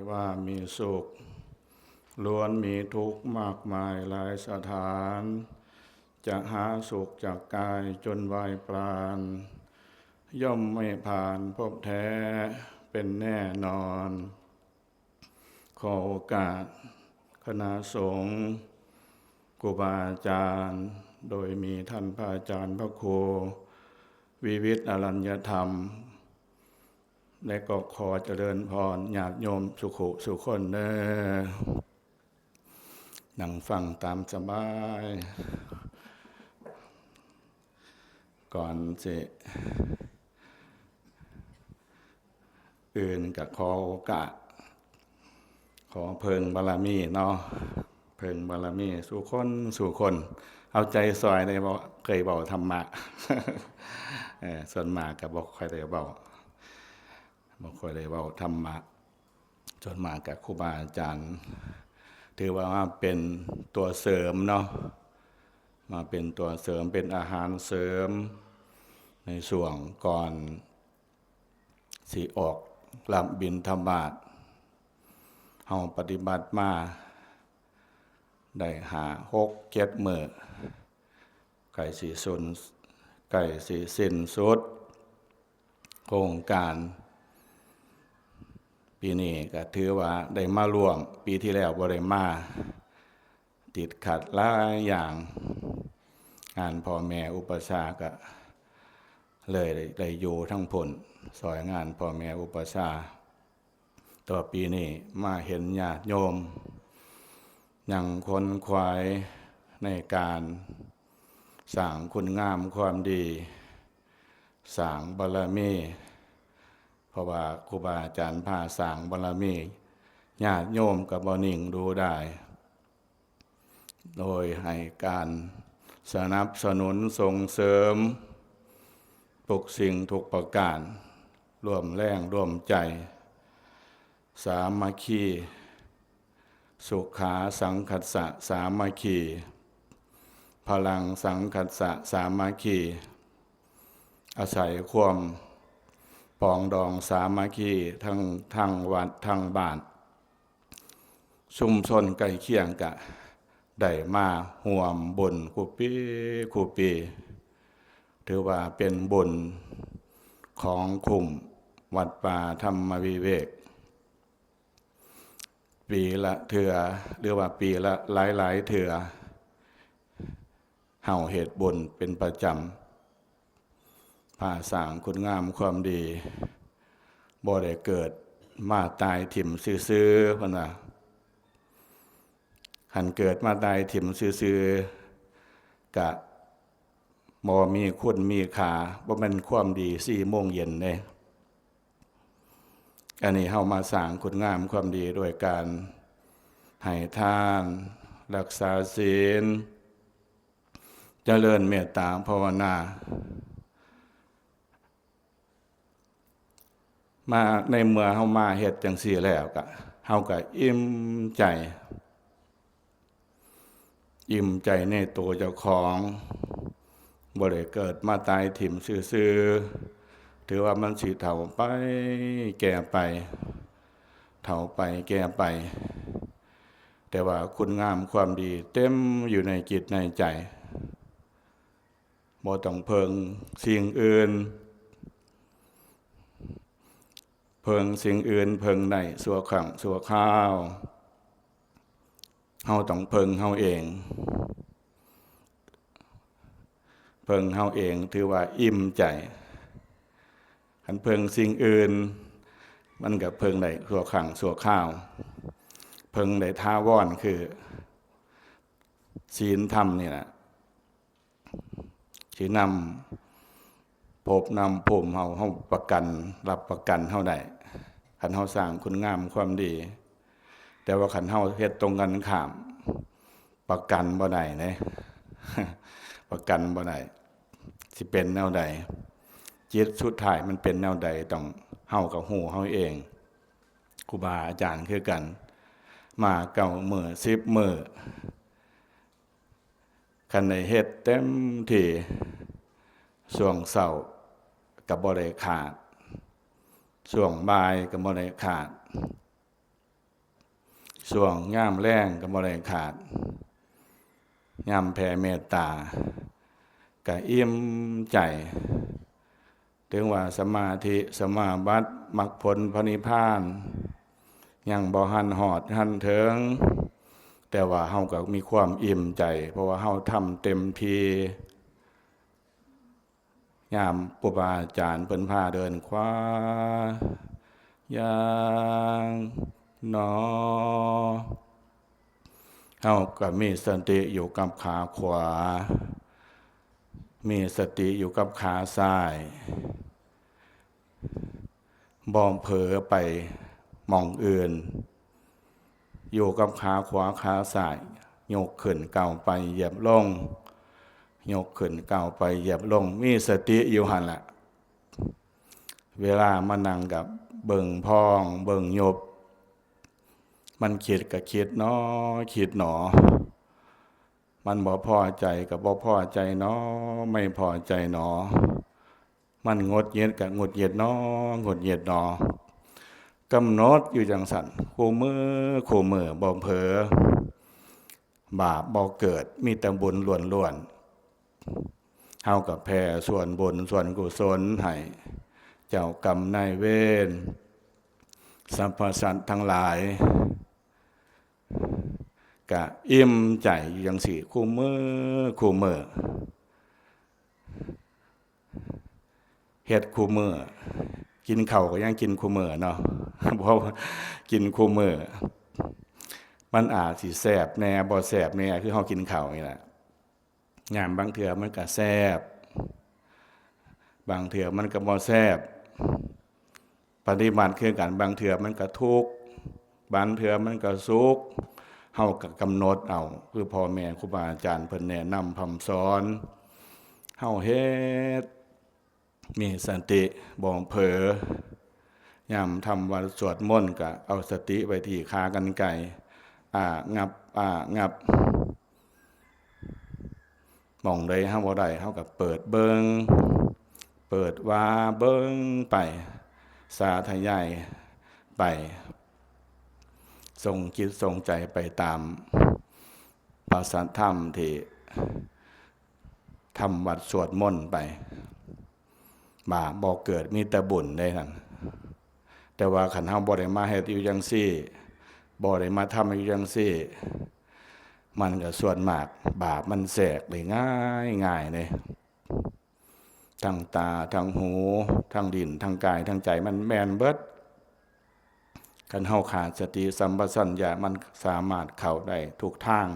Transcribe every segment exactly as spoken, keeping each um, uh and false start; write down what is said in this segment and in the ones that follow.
ว่ามีสุข ล้วนมีทุกข์มากมายหลายสถาน จะหาสุขจากกายจนวายปราณ ย่อมไม่ผ่านพบแท้เป็นแน่นอน ขอโอกาสคณะสงฆ์ ครูบาอาจารย์ โดยมีท่านพระอาจารย์พระครูวิวิตรอรัญญธรรม และก็ขอเจริญพรญาติโยมสุขุสุคนเด้อ นั่งฟังตามสบาย ก่อนสิอื่นก็ขอโอกาส ขอเพิ่งบารมีเนาะ เพิ่งบารมีสู่คนสู่คน เอาใจซอยได้บ่ เคยเว้าธรรมะ เออ ส่วนมากก็บ่ค่อยได้เว้า บ่ค่อยได้เว้าธรรมะ ส่วนมากก็ครูบาอาจารย์ ถือว่ามาเป็นตัวเสริมเนาะ มาเป็นตัวเสริม เป็นอาหารเสริม ในช่วงก่อนสิออกรับบิณฑบาต เฮาปฏิบัติมา ได้ห้า หก เจ็ดมื้อ ใกล้สิสุน ใกล้สิสิ้นสุด โครงการ ปีนี้ก็ถือว่าได้มาร่วม ปีที่แล้วบ่ได้มา ติดขัดหลายอย่าง งานพ่อแม่อุปัชฌาย์ก็เลยได้อยู่ทั้งพุ้น ซอยงานพ่อแม่อุปัชฌาย์ ต่อปีนี้มาเห็นญาติโยม ยังขวนขวายในการสร้างคุณงามความดี สร้างบารมี เพราะว่าครูบาอาจารย์พาสร้างบารมี ญาติโยมก็บ่นิ่งดูดาย โดยให้การสนับสนุนส่งเสริม ทุกสิ่งทุกประการ ร่วมแรงร่วมใจ สามัคคี สุขาสังคัสสะสามัคคี พลังสังคัสสะสามัคคี อาศัยความปรองดองสามัคคี ทั้ง ทั้งวัดทั้งบ้าน ชุมชนใกล้เคียงก็ได้มาร่วมบุญคู่ปีคู่ปี ถือว่าเป็นบุญของคุ้มวัดป่าธรรมวิเวก ปีละเทื่อ หรือว่าปีละหลายๆเทื่อ เฮาเฮ็ดบุญเป็นประจำ พาสร้างคุณงามความดี บ่ได้เกิดมาตายถิ่มซื่อๆ เพิ่นว่า คันเกิดมาตายถิ่มซื่อๆ กะบ่มีคุณมีค่า บ่แม่นความดีสี่โมงเย็นเด้ อันนี้เฮามาสร้างคุณงามความดีด้วยการให้ทาน รักษาศีล เจริญเมตตาภาวนา มาในเมื่อเฮามาเฮ็ดจั่งซี้แล้วกะ เฮากะอิ่มใจ อิ่มใจในตัวเจ้าของ บ่ได้เกิดมาตายถิ่มซื่อๆ ถือว่ามันสิเฒ่าไปแก่ไป เฒ่าไปแก่ไป แต่ว่าคุณงามความดีเต็มอยู่ในจิตในใจ บ่ต้องเพิ่งสิ่งอื่น เพิ่งสิ่งอื่นเพิ่งได้ชั่วครั้งชั่วคราว เฮาต้องเพิ่งเฮาเอง เพิ่งเฮาเองถือว่าอิ่มใจ คันเพิ่งสิ่งอื่น มันก็เพิ่งได้ชั่วครั้งชั่วคราว เพิ่งได้ถาวรคือศีลธรรมนี่แหละ สินำภพนำภูมิเฮา เฮาประกัน รับประกันเฮาได้ คันเฮาสร้างคุณงามความดี แต่ว่าคันเฮาเฮ็ดตรงกันข้าม ประกันบ่ได้เด้ ประกันบ่ได้ สิเป็นแนวใด จิตสุดท้ายมันเป็นแนวใด ต้องเฮาก็ฮู้เฮาเอง ครูบาอาจารย์คือกัน มาเก้ามื้อ สิบมื้อ คันได้เฮ็ดเต็มที่ ช่วงเช้าก็บ่ได้ขาด ช่วงบ่ายก็บ่ได้ขาด ช่วงยามแลงก็บ่ได้ขาด ยามแผ่เมตตาก็อิ่มใจ ถึงว่าสมาธิสมาบัติมรรคผลพระนิพพาน ยังบ่หันฮอดหันเถิง แต่ว่าเฮาก็มีความอิ่มใจ เพราะว่าเฮาทำเต็มที่ ยามครูบาอาจารย์เพิ่นพาเดินขวา ย่างหนอ เฮาก็มีสติอยู่กับขาขวา มีสติอยู่กับขาซ้าย บ่เผลอไปหม่องอื่น อยู่กับขาขวาขาซ้าย ยกขึ้นก้าวไปเหยียบลง ยกขึ้นก้าวไปเหยียบลง มีสติอยู่หั่นแหละ เวลามานั่งก็เบิ่งพองเบิ่งยุบ มันคิดก็คิดหนอ คิดหนอ มันบ่พอใจก็บ่พอใจหนอ ไม่พอใจหนอ มันหงุดหงิดก็หงุดหงิดหนอ หงุดหงิดหนอ กำหนดอยู่จั่งซั่น คู่มื้อคู่มื้อ บ่เผลอ บาปบ่เกิด มีแต่บุญล้วนๆ เฮาก็แผ่ส่วนบุญส่วนกุศลให้เจ้ากรรมนายเวร สรรพสัตว์ทั้งหลาย ก็อิ่มใจอยู่จั่งซี้ คู่มื้อคู่มื้อ เฮ็ดคู่มื้อ กินข้าวก็ยังกินคู่มื้อเนาะ เพราะว่ากินคู่มื้อ มันอาจสิแซ่บแหน่ บ่แซ่บแหน่ คือเฮากินข้าวนี่แหละ ยามบางเทื่อมันก็แซ่บ บางเทื่อมันก็บ่แซ่บ ปฏิบัติคือกัน บางเทื่อมันก็ทุกข์ บางเทื่อมันก็สุข เฮาก็กำหนดเอา คือพ่อแม่ครูบาอาจารย์เพิ่นแนะนำพร่ำสอน เฮาเฮ็ด มีสติ บ่เผลอ ยามทำวัตรสวดมนต์ก็เอาสติไว้ที่ขากรรไกร อ้างับ อ้างับ หม่องใดเฮาบ่ได้ เฮาก็เปิดเบิ่ง เปิดว่าเบิ่งไป สาธยายไป ส่งจิตส่งใจไปตามพระสัทธรรมที่ทำวัตรสวดมนต์ไป บาปบ่เกิด มีแต่บุญเด้นั่น แต่ว่าคันเฮาบ่ได้มาเฮ็ดอยู่จั่งซี้ บ่ได้มาทำอยู่จั่งซี้ มันก็ส่วนมากบาปมันแทรกได้ง่ายง่ายเด้ ทั้งตา ทั้งหู ทั้งลิ้น ทั้งกาย ทั้งใจ มันแม่นเบิด คันเฮาขาดสติสัมปชัญญะ มันสามารถเข้าได้ทุกทาง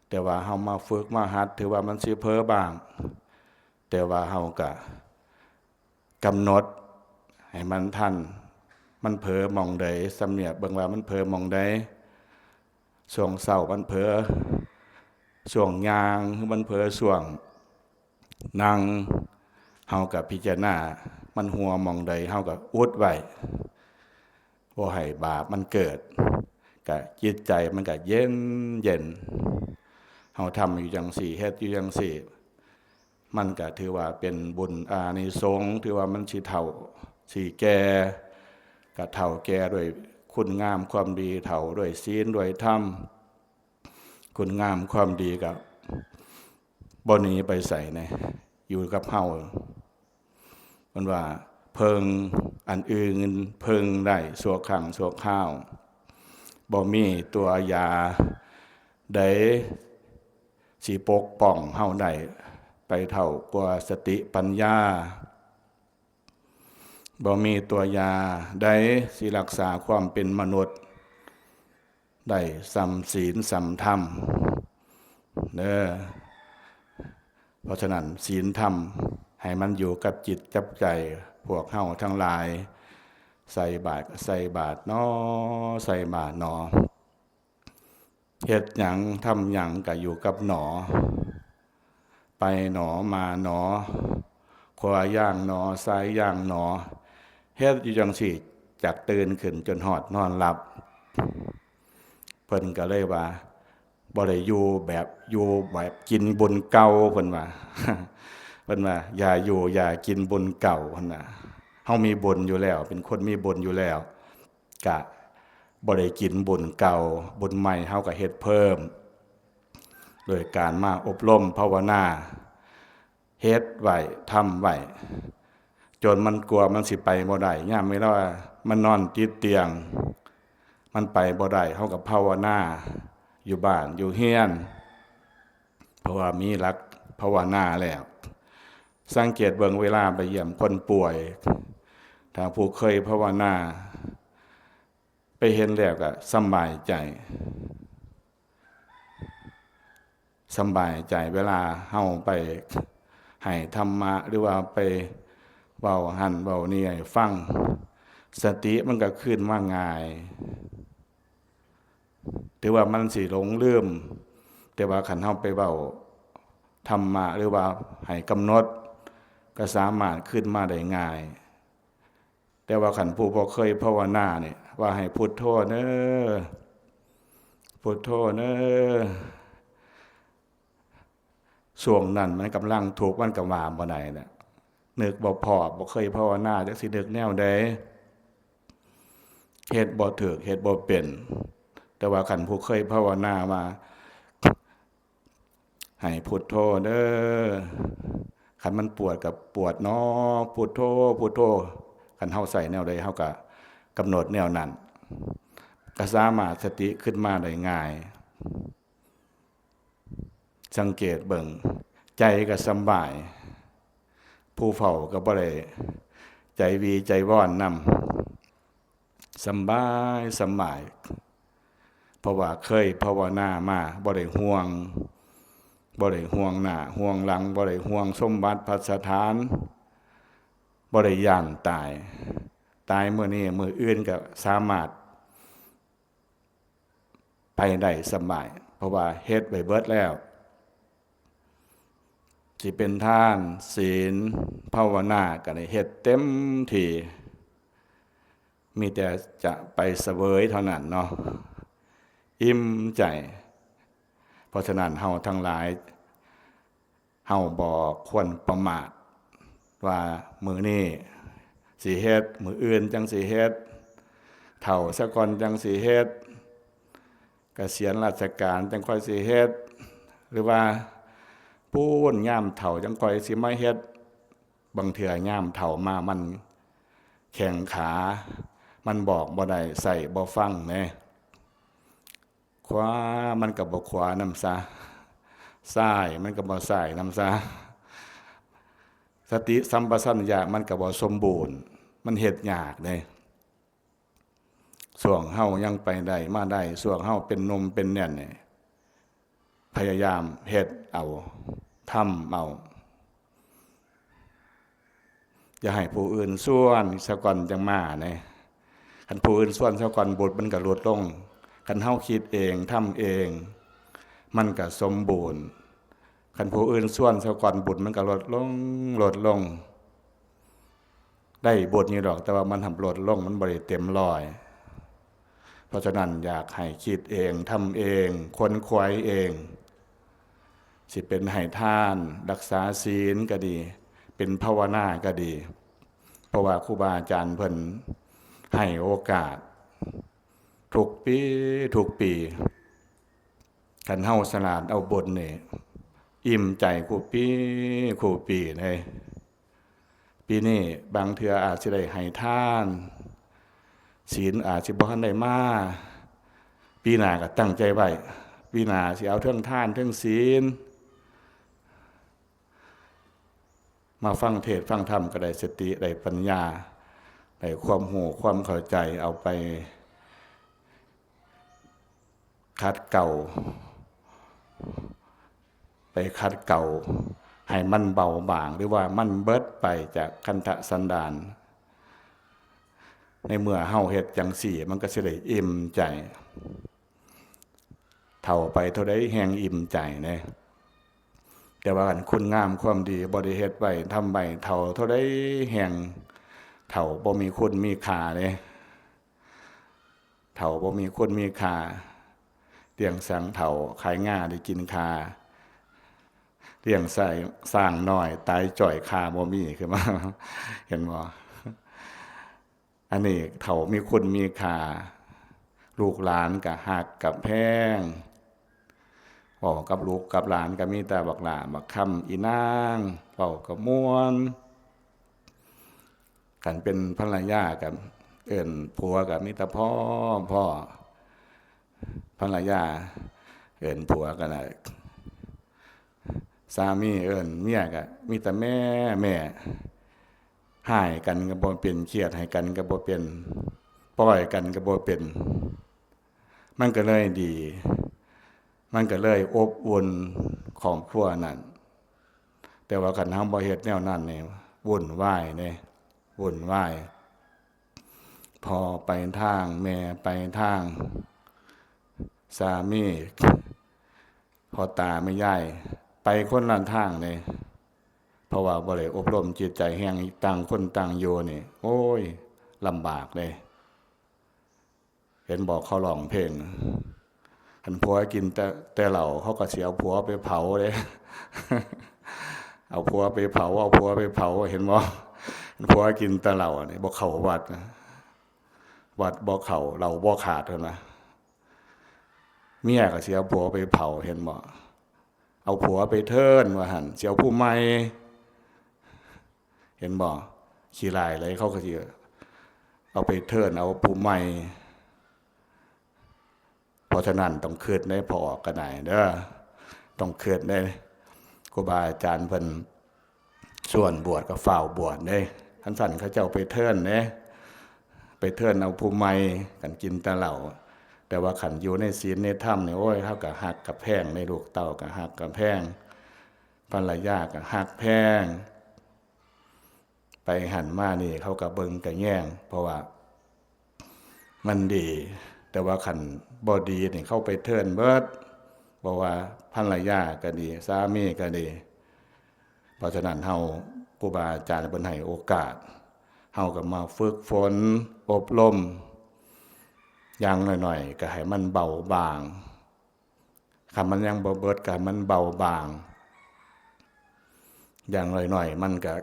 แต่ว่าเฮามาฝึกมาหัด ถือว่ามันสิเผลอบ้าง แต่ว่าเฮาก็กำหนดให้มันทัน มันเผลอหม่องใด สำเนียกเบิ่งว่ามันเผลอหม่องใด ช่วงเช้ามันเผลอ ช่วงย่าง หรือมันเผลอช่วงนั่ง เฮาก็พิจารณา มันหัวหม่องใด เฮาก็อุดไว้ บ่ให้บาปมันเกิด ก็จิตใจมันก็เย็นเย็น เฮาทำอยู่จั่งซี้ เฮ็ดอยู่จั่งซี้ มันก็ถือว่าเป็นบุญอานิสงส์ ถือว่ามันสิเฒ่า สิแก่ ก็เฒ่าแก่ด้วยคุณงามความดี เฒ่าด้วยศีลด้วยธรรม คุณงามความดีก็บ่หนีไปไสนะ อยู่กับเฮา มันว่าเพิ่งอันอื่นเพิ่งได้ชั่วครั้งชั่วคราว บ่มีตัวยาใดสิปกป้องเฮาได้ ไปเท่ากว่าสติปัญญา บ่มีตัวยาใดสิรักษาความเป็นมนุษย์ได้ส่ำศีลส่ำธรรมเด้อ เพราะฉะนั้นศีลธรรมให้มันอยู่กับจิตกับใจพวกเฮาทั้งหลาย ใส่บาตรก็ใส่บาตรหนอ ใส่บาตรหนอ เฮ็ดหยังทำหยังก็อยู่กับหนอ ไปหนอมาหนอ ขวาย่างหนอ ซ้ายย่างหนอ เฮ็ดอยู่จั่งซี้ จากตื่นขึ้นจนฮอดนอนหลับ เพิ่นก็เลยว่า บ่ได้อยู่แบบ อยู่แบบกินบุญเก่า เพิ่นว่า เพิ่นว่า อย่าอยู่อย่ากินบุญเก่า เพิ่นว่า เฮามีบุญอยู่แล้ว เป็นคนมีบุญอยู่แล้ว กะ บ่ได้กินบุญเก่า บุญใหม่เฮาก็เฮ็ดเพิ่ม โดยการมาอบรมภาวนา เฮ็ดไว้ ทำไว้ จนมันกลัวมันสิไปบ่ได้ ยามเวลามันนอนติดเตียง มันไปบ่ได้ เฮาก็ภาวนาอยู่บ้านอยู่เฮือน เพราะว่ามีหลักภาวนาแล้ว สังเกตเบิ่งเวลาไปเยี่ยมคนป่วย ถ้าผู้เคยภาวนา ไปเห็นแล้วก็สำบายใจ สำบายใจเวลาเฮาไปให้ธรรมะ หรือว่าไปเว้าหั่นเว้านี่ให้ฟัง สติมันก็คืนมาง่าย ถือว่ามันสิหลงลืม แต่ว่าคันเฮาไปเว้าธรรมะ หรือว่าให้กำหนด ก็สามารถคืนมาได้ง่าย แต่ว่าคันผู้บ่เคยภาวนาเนี่ย ว่าให้พุทโธเน้อ พุทโธเน้อ ช่วงนั้นมันกำลังทุกข์ มันก็ว่าบ่ได้แหละ นึกบ่พ้อ บ่เคยภาวนา จักสินึกแนวใด เฮ็ดบ่ถูก เฮ็ดบ่เป็น แต่ว่าคันผู้เคยภาวนาว่า ให้พุทโธเด้อ คันมันปวดก็ปวดหนอ พุทโธ พุทโธ คันเฮาใส่แนวใด เฮาก็กำหนดแนวนั้น ก็สามารถสติขึ้นมาได้ง่าย สังเกตเบิ่ง ใจก็สำบาย ผู้เฝ้าก็บ่ได้ใจวีใจว่อนนำ สำบาย สำบาย เพราะว่าเคยภาวนามา บ่ได้ห่วง บ่ได้ห่วงหน้า ห่วงหลัง บ่ได้ห่วงสมบัติพัสถาน บ่ได้ย้านตาย ตายมื้อนี้ มื้ออื่นก็สามารถไปได้สำบาย เพราะว่าเฮ็ดไว้เบิดแล้ว สิเป็นทาน ศีล ภาวนา ก็ได้เฮ็ดเต็มที่ มีแต่จะไปเสวยเท่านั้นเนาะ อิ่มใจ เพราะฉะนั้นเฮาทั้งหลาย เฮาบ่ควรประมาท ว่ามื้อนี้สิเฮ็ด มื้ออื่นจั่งสิเฮ็ด เฒ่าซะก่อนจั่งสิเฮ็ด เกษียณราชการจั่งค่อยสิเฮ็ด หรือว่าปู้นยามเฒ่าจั่งค่อยสิมาเฮ็ด บางเทื่อยามเฒ่ามามันแข็งขา มันบอกบ่ได้ ใช้บ่ฟังแหน่ ขวามันก็บ่ขวานำซะ ซ้ายมันก็บ่ซ้ายนำซะ สติสัมปชัญญะมันก็บ่สมบูรณ์ มันเฮ็ดยากเด้ ช่วงเฮายังไปได้มาได้ ช่วงเฮาเป็นหนุ่มเป็นแน่นนี่ พยายามเฮ็ดเอา ทำเอา อย่าให้ผู้อื่นชวนซะก่อนจั่งมาเด้ คันผู้อื่นชวนซะก่อน บุญมันก็ลดลง คันเฮาคิดเอง ทำเอง มันก็สมบูรณ์ คันผู้อื่นชวนซะก่อน บุญมันก็ลดลง ลดลง ได้บุญอยู่ดอก แต่ว่ามันหั้นลดลง มันบ่ได้เต็มร้อย เพราะฉะนั้นอยากให้คิดเอง ทำเอง ขวนขวายเอง สิเป็นให้ทาน รักษาศีลก็ดี เป็นภาวนาก็ดี เพราะว่าครูบาอาจารย์เพิ่นให้โอกาส ทุกปี ทุกปี คันเฮาฉลาดเอาบุญนี่ อิ่มใจคู่ปี คู่ปีเลย ปีนี้บางเทื่ออาจสิได้ให้ทาน ศีลอาจสิบ่ทันได้มา ปีหน้าก็ตั้งใจไว้ ปีหน้าสิเอาเทิงทานเทิงศีล มาฟังเทศน์ฟังธรรมก็ได้สติ ได้ปัญญา ได้ความรู้ความเข้าใจ เอาไปขัดเกลา ไปขัดเกลาให้มันเบาบาง หรือว่ามันเบิดไปจากขันธสันดาน ในเมื่อเฮาเฮ็ดจั่งซี้ มันก็สิได้อิ่มใจ เฒ่าไปเท่าใดแฮ่งอิ่มใจเด้ แต่ว่าคันคุณงามความดีบ่ได้เฮ็ดไว้ทำไว้ เฒ่าเท่าใดแฮ่งเฒ่าบ่มีคุณมีค่าเด้ เฒ่าบ่มีคุณมีค่า เลี้ยงสังเฒ่า ขายงาได้กินค่า เลี้ยงไส้ ช้างน้อยตายจ้อยค่าบ่มี คือว่า เห็นบ่ อันนี้เฒ่ามีคุณมีค่า ลูกหลานก็ฮักก็แพง เว้ากับลูกกับหลานก็มีแต่บักหล้าบักคำ อีนาง เว้าก็ม่วน คันเป็นภรรยาก็เอิ้นผัวก็มีแต่พ่อ พ่อ ภรรยาเอิ้นผัวก็ได้ สามีเอิ้นเมียก็มีแต่แม่ แม่ ฮ้ายกันก็บ่เป็น เครียดให้กันก็บ่เป็น ปล่อยกันก็บ่เป็น มันก็เลยดี มันก็เลยอบอุ่นครอบครัวนั้น แต่ว่าคันเฮาบ่เฮ็ดแนวนั้นนี่ วุ่นวายเด้ วุ่นวาย พ่อไปทาง แม่ไปทาง สามี พ่อตาแม่ยาย ไปคนละทางเลย เพราะว่าบ่ได้อบรมจิตใจแฮง ต่างคนต่างอยู่นี่ โอ้ย ลำบากเลย เห็นบอกเขาร้องเพลง คันผัวกินแต่ แต่เหล้า เขาก็สิเอาผัวไปเผาเลย เอาผัวไปเผา เอาผัวไปเผา เห็นบ่ คันผัวกินแต่เหล้านี่ บ่เข้าวัดนะ วัดบ่เข้า เหล้าบ่ขาด เห็นบ่ เมียก็สิเอาผัวไปเผา เห็นบ่ เอาผัวไปเทิ้นว่าหั่น สิเอาผู้ใหม่ เห็นบ่ ขี้ร้ายเลย เขาก็สิเอาไปเทิ้น เอาผู้ใหม่ เพราะฉะนั้นต้องคิดในพอออกก็ได้เด้อ ต้องคิดใน ครูบาอาจารย์เพิ่นชวนบวชก็ฟ้าวบวชเด้ คันซั่นเขาเจ้าไปเทิ้นเด้ ไปเทิ้นเอาผู้ใหม่ คันกินแต่เหล้า แต่ว่าคันอยู่ในศีลในธรรมนี่ โอ้ย เฮาก็ฮักก็แพง ในลูกเต้าก็ฮักก็แพง ภรรยาก็ฮักแพง ไปหั้นมานี่ เขาก็เบิ่งก็แยง เพราะว่ามันดี แต่ว่าคันบ่ดีนี่ เขาไปเทิ้นเบิด บ่ว่าภรรยาก็ดี สามีก็ดี เพราะฉะนั้นเฮา ครูบาอาจารย์เพิ่นให้โอกาส เฮาก็มาฝึกฝนอบรม อย่างน้อยๆ ก็ให้มันเบาบาง คันมันยังบ่เบิดก็ให้มันเบาบาง อย่างน้อยๆ มันก็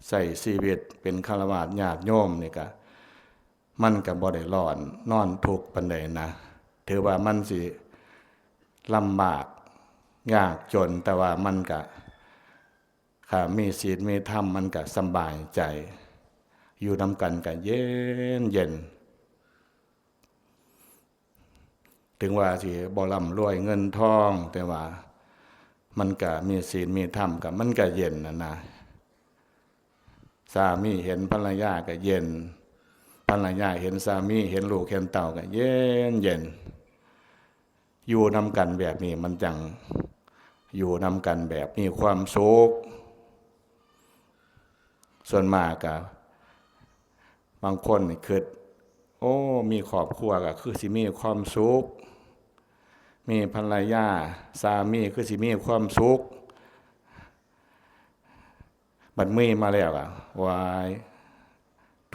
ใช้ชีวิตเป็นฆราวาสญาติโยมนี่ก็ มันก็บ่ได้ร้อนนอนทุกข์ปานใดนะ ถือว่ามันสิลำบากยากจน แต่ว่ามันก็ ถ้ามีศีลมีธรรมมันก็สำบายใจ อยู่นำกันก็เย็นเย็น ถึงว่าสิบ่ร่ำรวยเงินทอง แต่ว่ามันก็มีศีลมีธรรมก็ มันก็เย็นนั่นนะ สามีเห็นภรรยาก็เย็น ภรรยาเห็นสามี เห็นลูกเห็นเต้าก็เย็นเย็น อยู่นำกันแบบนี้มันจั่งอยู่นำกันแบบมีความสุข ส่วนมากก็บางคนนี่คิด โอ้ มีครอบครัวก็คือสิมีความสุข มีภรรยา สามีคือสิมีความสุข บัดมีมาแล้วอะ ว้าย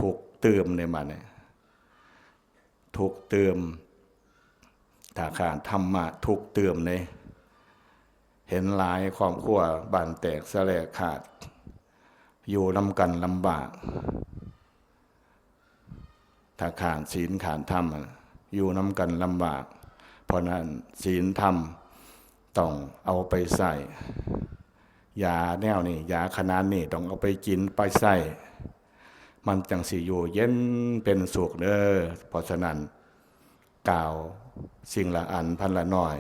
ทุกข์ตื่มเลยบัดนี้ ทุกข์ตื่ม ถ้าขาดธรรมะทุกข์ตื่มเลย เห็นหลายครอบครัวบ้านแตกสะแลกขาด อยู่นำกันลำบาก ถ้าขาดศีลขาดธรรมอะ อยู่นำกันลำบาก เพราะนั้นศีลธรรมต้องเอาไปใช้ ยาแนวนี้ ยาขนาดนี้ต้องเอาไปกินไปใช้ มันจั่งสิอยู่เย็นเป็นสุขเด้อ เพราะฉะนั้น กล่าวสิ่งละอันพันละน้อย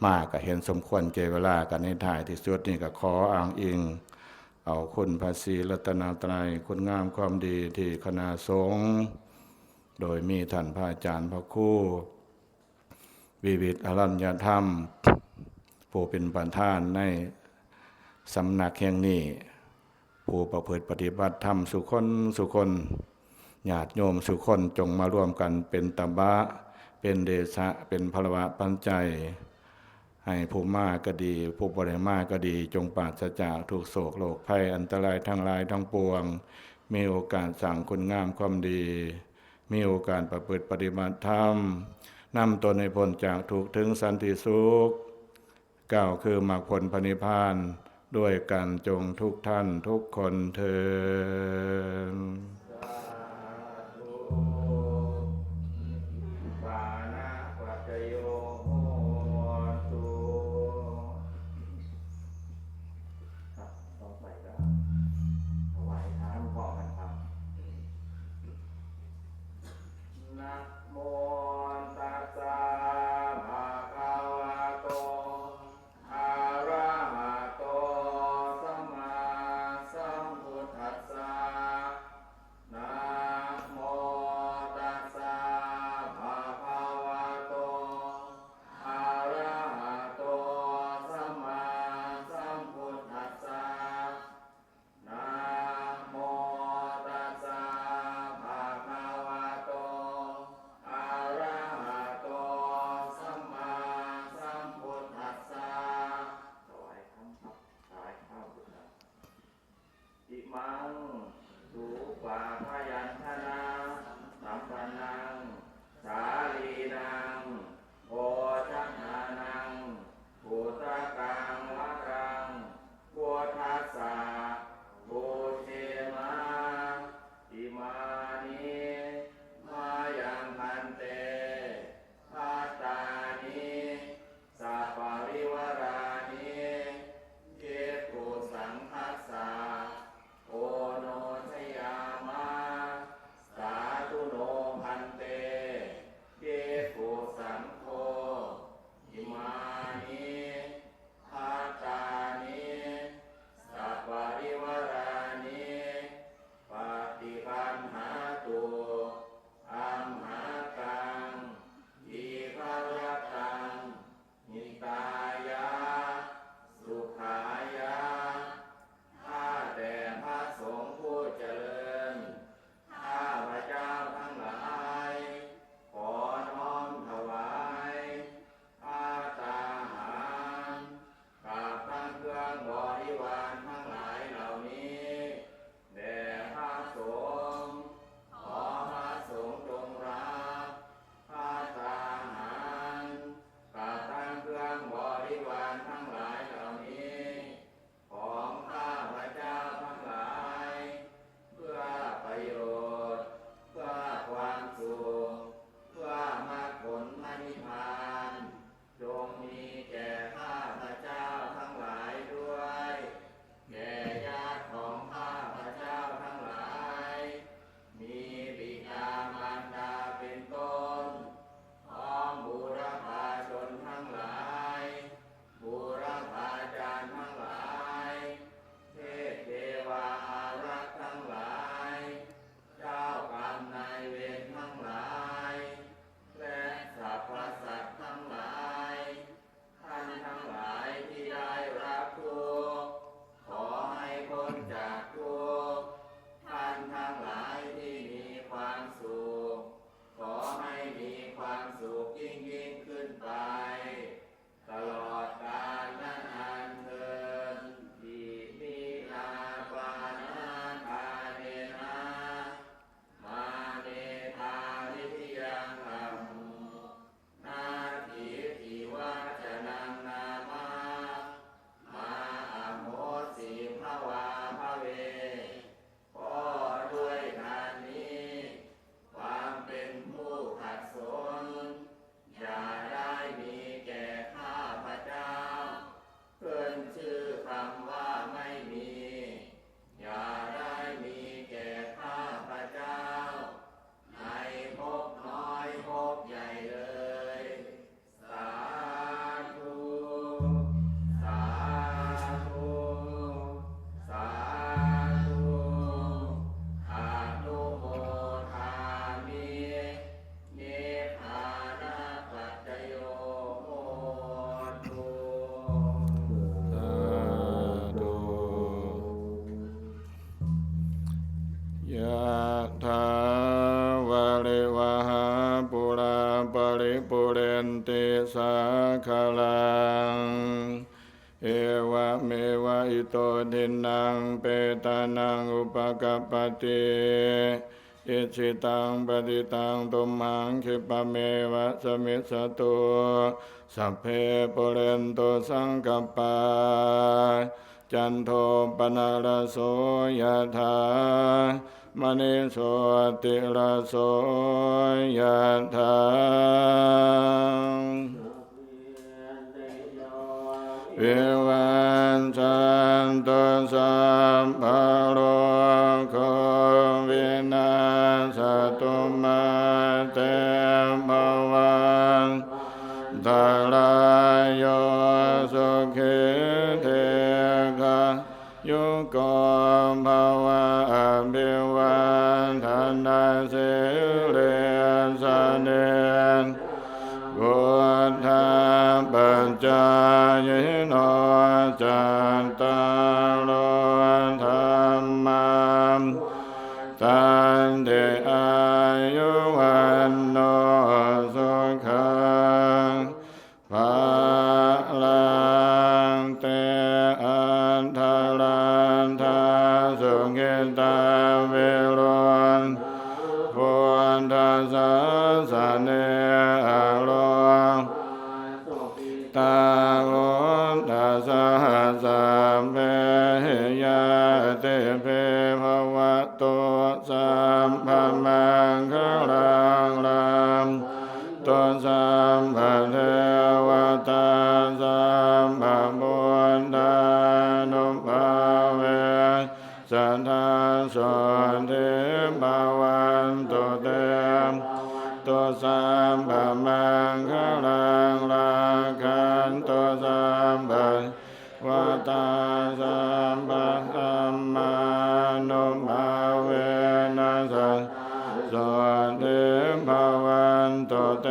มาก็เห็นสมควรแก่เวลา กันในท้ายที่สุดนี่ก็ขออ้างอิงเอาคุณพระศรีรัตนตรัย คุณงามความดีที่คณะสงฆ์ โดยมีท่านพระอาจารย์พระครู วิวิตอรัญญธรรม ผู้เป็นประธานในสำนักแห่งนี้ ผู้ประพฤติปฏิบัติธรรมสุคนสุคน ญาติโยมสุคนจงมาร่วมกันเป็นตบะ เป็นเดชะ เป็นพลวะปัจจัย ให้ผู้มาก็ดี ผู้บ่ได้มาก็ดี จงปราศจากทุกข์โศกโรคภัยอันตรายทั้งหลายทั้งปวง มีโอกาสสร้างคุณงามความดี มีโอกาสประพฤติปฏิบัติธรรม นำตนให้พ้นจากทุกข์ถึงสันติสุข กล่าวคือมรรคผลพระนิพพาน ด้วยกันจงทุกท่านทุกคนเทอญ ปริปุเรนติสาคารัง เอวะเมวะอิโตทินนังเปตานังอุปกัปปติ อิจฉิตังปฏิตังตุมหังคิปะเมวะสมิสตุ สัพเพปุเรนตุสังกัปปา จันโทปนรโสยะถา มณิโชติรโสยะถา วิวัชชันตุสัพพะโรโควินัสสะตุมาเตภวัตตะรายโย สุขีทีฆายุโกภะวะ อภิวาทะนะสีลิสสะเนสะ พุทธะปัจจายิโน จัตตาโรธัมมาวัฏฏันติ อายุวัณโณ สุขัง พะลัง เต อัตถะรัตถะ สุขิตา วิรุตถะ พุทธศาสะเน อะโรคาสุขิตา พุทธัสสะ สัพเพหิ ญาติพี ภะวะตุ สัพพะมังคะลัง รักขันตุ สัพพะเทวะตา สัพพะพุทธานุภาเวนะ สัทธา โสตถี ภะวันตุ เต ภะวะตุ สัพพะมังคะลัง รักขันตุ สัพพะเทวะตา สัพพะธัมมานุภาเวนะ สัทธา โสตถี ภะวันตุ เต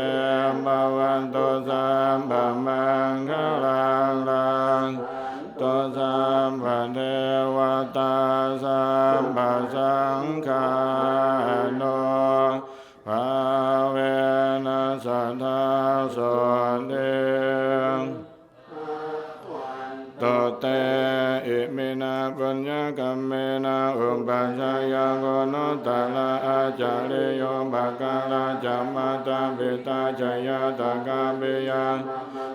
ภะวะตุ สัพพะมังคะลัง รักขันตุ สัพพะเทวะตา สัพพะสังฆานุภาเวนะ สัทธา โสตถี ภะวันตุ เต อิมินา ปุญญะกัมเมนะ อุปัชฌายะ กุณุตตะระ อาจาริโย อุปการะจะ มาตา ปิตา จะ ญาตะกา ปิยะ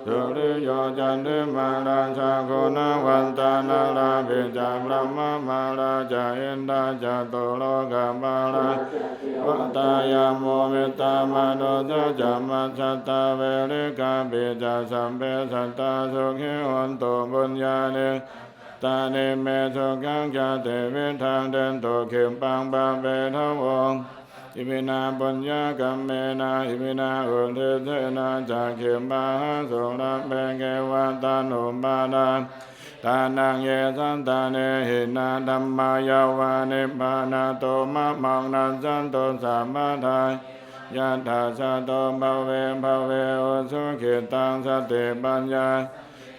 สุริโย จันทิมา ราชา คุณวันตา นาราปิจะ บรมมาราจะ อินทา จตุโลกปาลา เทวะตา ยาโม มิตตา มานุสสะ จะ มัจจตา เวริกา ปิจะ สัพเพ สัตตา สุขี หอนตุ ปุญญานิ ตานิ เม สุขัง ชาติ วิทัง เดนตุ ขิปปัง ปะเปทะโว อิมินา ปุญญะกัมเมนะ อิมินา อุทิสเสนะ จะ ขิปปาหะ สุระเป เกวะตานุปาทา ทานัง เย สันตาเน หินา ธัมมา ยะวา นิพพานาโต มะมัง นัสสันตุ สัพพะทา ยัตถา สะโต ภะเว ภะเว อุชุ ขิตตัง สติ ปัญญา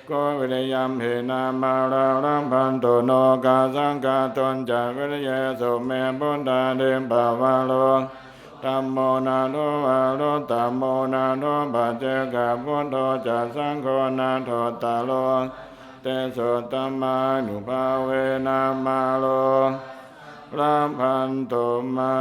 โก วิริยัม หินา มารา ลัพพันตุ โน กาสัง กาตุญจะ วิริเยสุ เม พุทธาธิ ปะวะโร ธัมโม นาโถ วะโรตตะโม นาโถ ปัจเจกะ พุทโธ จะ สังโฆ นาโถตตะโร เตโส ธัมมานุภาเวนะ มาโร ลัพพันตุ มา